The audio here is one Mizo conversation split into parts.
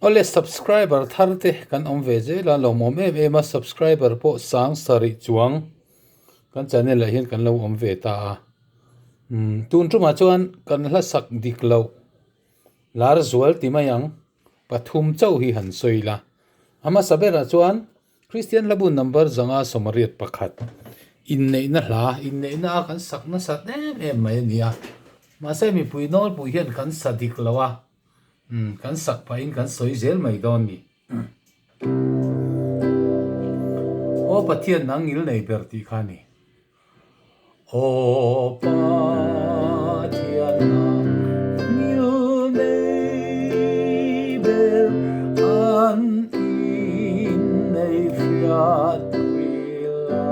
Awle subscriber thar te kan awm ve zel a lawmawm em em a subscriber pawh sang sarih chuang kan channel ah hian kan lo awm ve ta a umm tun tumah chuan kan hla sak dik loh lar zual ti mai ang pathum chauh hi han sawi la a hmasa berah chuan Kristian hla bun number 581 inneihna hla inneihna a kan sak nasat em em mai a ni a mahse mipui nawlpui hian kan sa dik lo a umm kan sak pahin kan sawi zel mai dawn ni. Aw Pathian nang ngil nei ber tih kha a ni. Aw Pathian nang ngil nei ber an innei hriatpui la.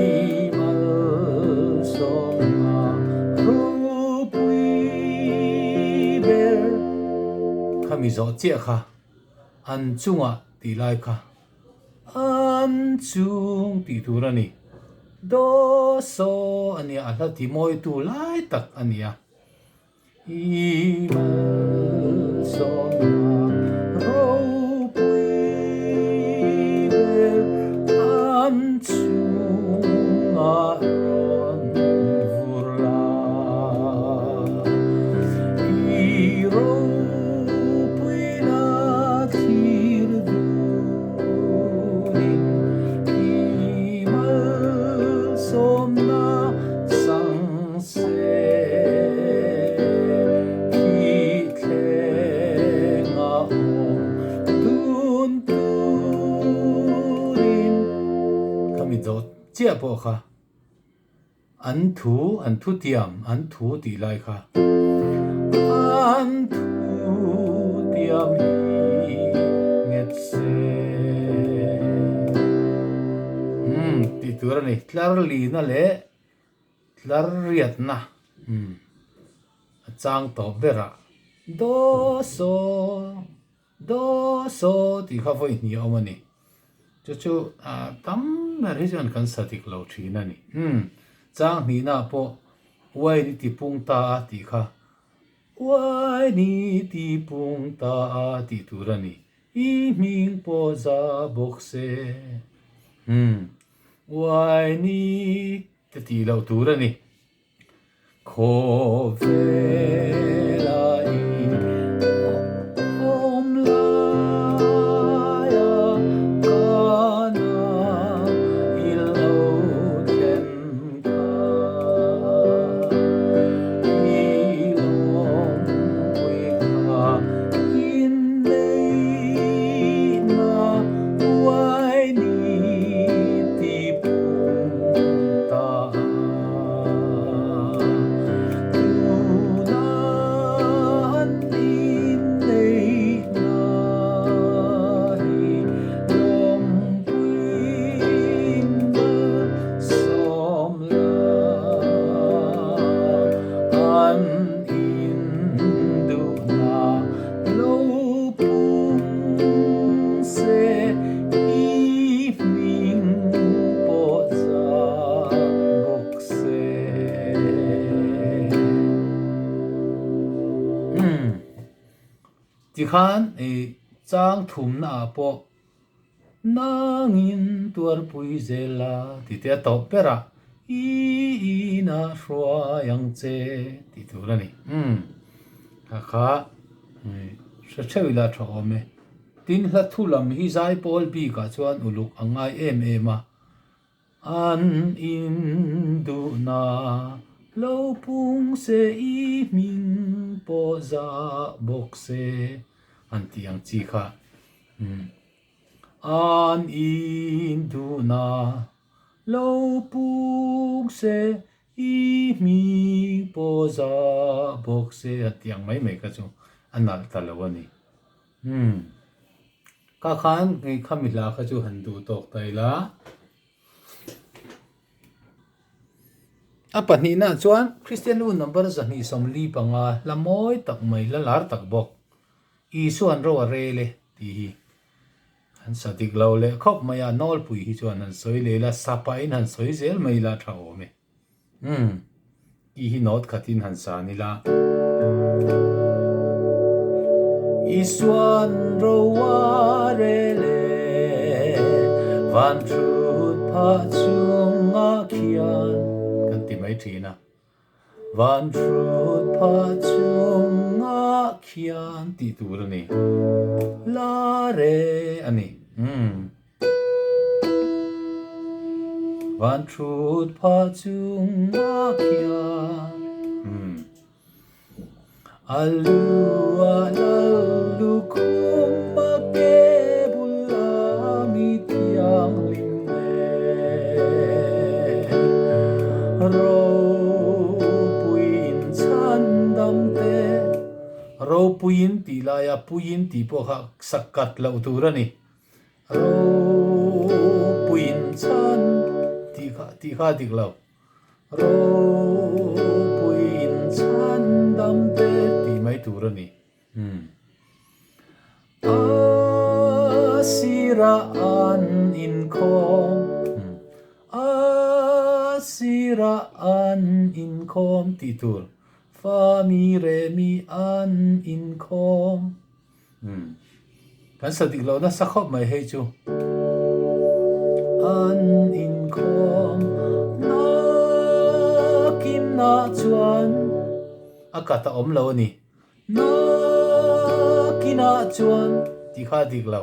I malsawmna ropui ber. Khami zawh chiah kha an chungah tih lai kha. An chung tih tur a ni. Daw saw a nia, a hla ti mawitu lai tak a nia. I malsawmna ropui ber an chungah rawn vur la. I ropui la thlir dunin i malsawmna sang se khi thlenga awm dun turin khami dawt chiah pawh kha. An thu, an thu tiam, an thu tih lai kha. An thu tiam hi nghet se. Umm tih tur a ni. Tlar lina leh tlar riatna umm a chang tawp berah daw saw. Daw saw tih kha vawi hnih a awm a ni. Chu chu tam ber hi chuan kan sa dik lo thin a ni. Umm, chang hnihna pawh uain i ti pung ta a tih kha uain i ti pung ta a tih tur a ni. I hming pawh za bawk se. Umm, uain i te tih loh tur a ni. Khawvela i awm laia kana i lo thlen kha i lawmpui kha inneihna uai ni ti pung ta. Tikhan i chang thumna ah pawh nangin tuarpui zel la tih te a tawp ber a, i inah hruai ang che tih tur a ni. Umm kha kha hre theuh ila tha awm e. Tin hla thu lam hi zaipawl bikah chuan uluk a ngai em em a. An induhna lo pung se i hming pawh za bawk se an tih ang chi kha. An induhna lo pung se i hming pawh za bawk se an tih ang mai mai kha chu a nalh ta lo a ni. Umm. Ka khan hei khami hla kha chu han duh tawk ta ila. A pahnihna chuan Kristian nu number 245 hla mawi tak mai la lar tak bawk Isuan ro a rel e tih hi han sa dik lo leh khawp mai a, nawlpui hi chuan han sawi leh ila, sa pahin han sawi zel mai ila tha awm e. Umm, tih hi note khatin han san ila. Isuan ro a rel e, van thut phah chungah khian kan ti mai thin a. Van thut phah chungah khian tih tur a ni. La re a ni. Umm. Van thut phah chungah khian. Umm. A lu a lal lukhum a ke bul a mi thianghlim nen. Ropuiin chhandam te. Ropuiin tih laia puiin tih pawh kha sak kat loh tur a ni. Ropuiin chhan tih kha tih kha a dik lo. Ropuiin chhandam te tih mai tur a ni. Umm. A sirah an inkhawm. Umm. A sirah an inkhawm tih tur. Fa mi re mi an inkhawm. Umm. Kan sa dik lo nasa khawp mai hei chu. An inkhawm nakinah chuan a kat a awm lo a ni. Nakinah chuan tih kha a dik lo.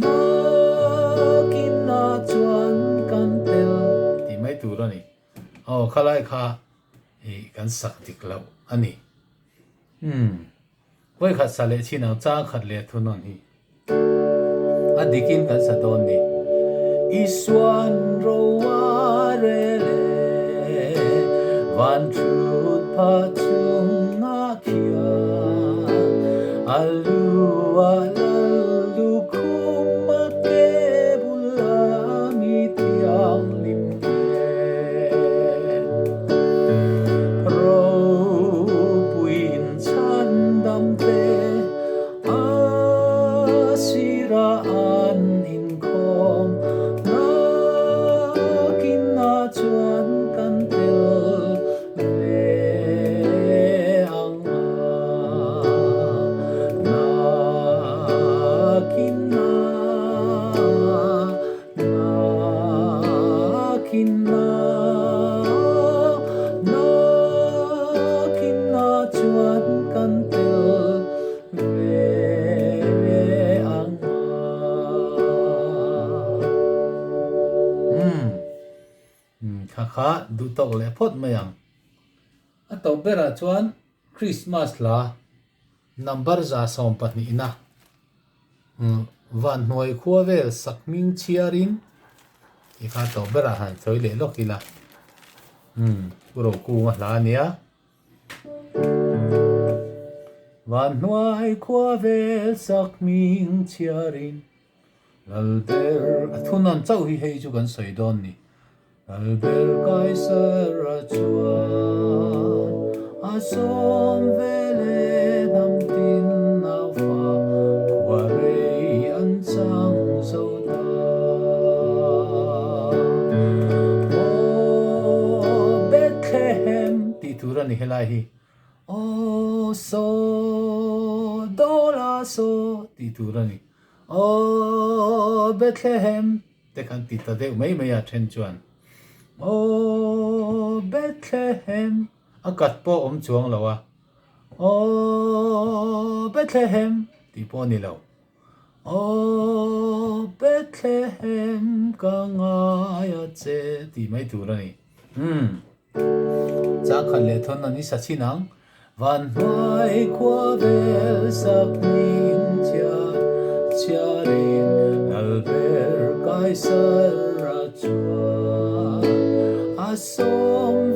Nakinah chuan kan tel tih mai tur a ni. Aw khalai kha ih kan sak dik loh a ni. Umm. Vawikhat sa leh chin ang chang khat leh thu nawn hi a dikin kan sa dawn ni. Isuan ro a rel e, van thut phah chungah khian a lu a lal lukhum a ke bul a mi thianghlim nen. Ropuiin chhandam te a sirah an inkhawm nakinah chuan kan tel ve ang a, nakinah, Nakinah, nakinah chuan kan tel ve ang a. Umm, kha kha duh tawk leh phawt mai ang. A tawp berah chuan Christmas hla number 120 na van hnuai khua vel sak hming chhiarin ti kha tawp berah han sawi leh lawk ila umm Pu Rokunga hla a nia. Van hnuai khua vel sak hming chhiarin Lalber a thunawn chauh hi hei chu kan sawi dawn ni. Lalber Kaisara chuan a sawm ve leh hnam tin naufa khua rei an chang zo ta. Aw Bethlehem tih tur a ni helai hi. Aw saw dawla saw tih tur a ni. Aw Bethlehem te kan ti ta deuh mai mai a then chuan Aw Bethlehem a kat pawh awm chuang lo a Aw Bethlehem tih pawh a ni lo Aw Bethlehem ka ngai a che tih mai tur a ni. Umm. Changkhat leh thawn an i sa chin ang. Van hnuai khua vel sak hming chhia chhiarin Lalber Kaisara chuan a sawm ve.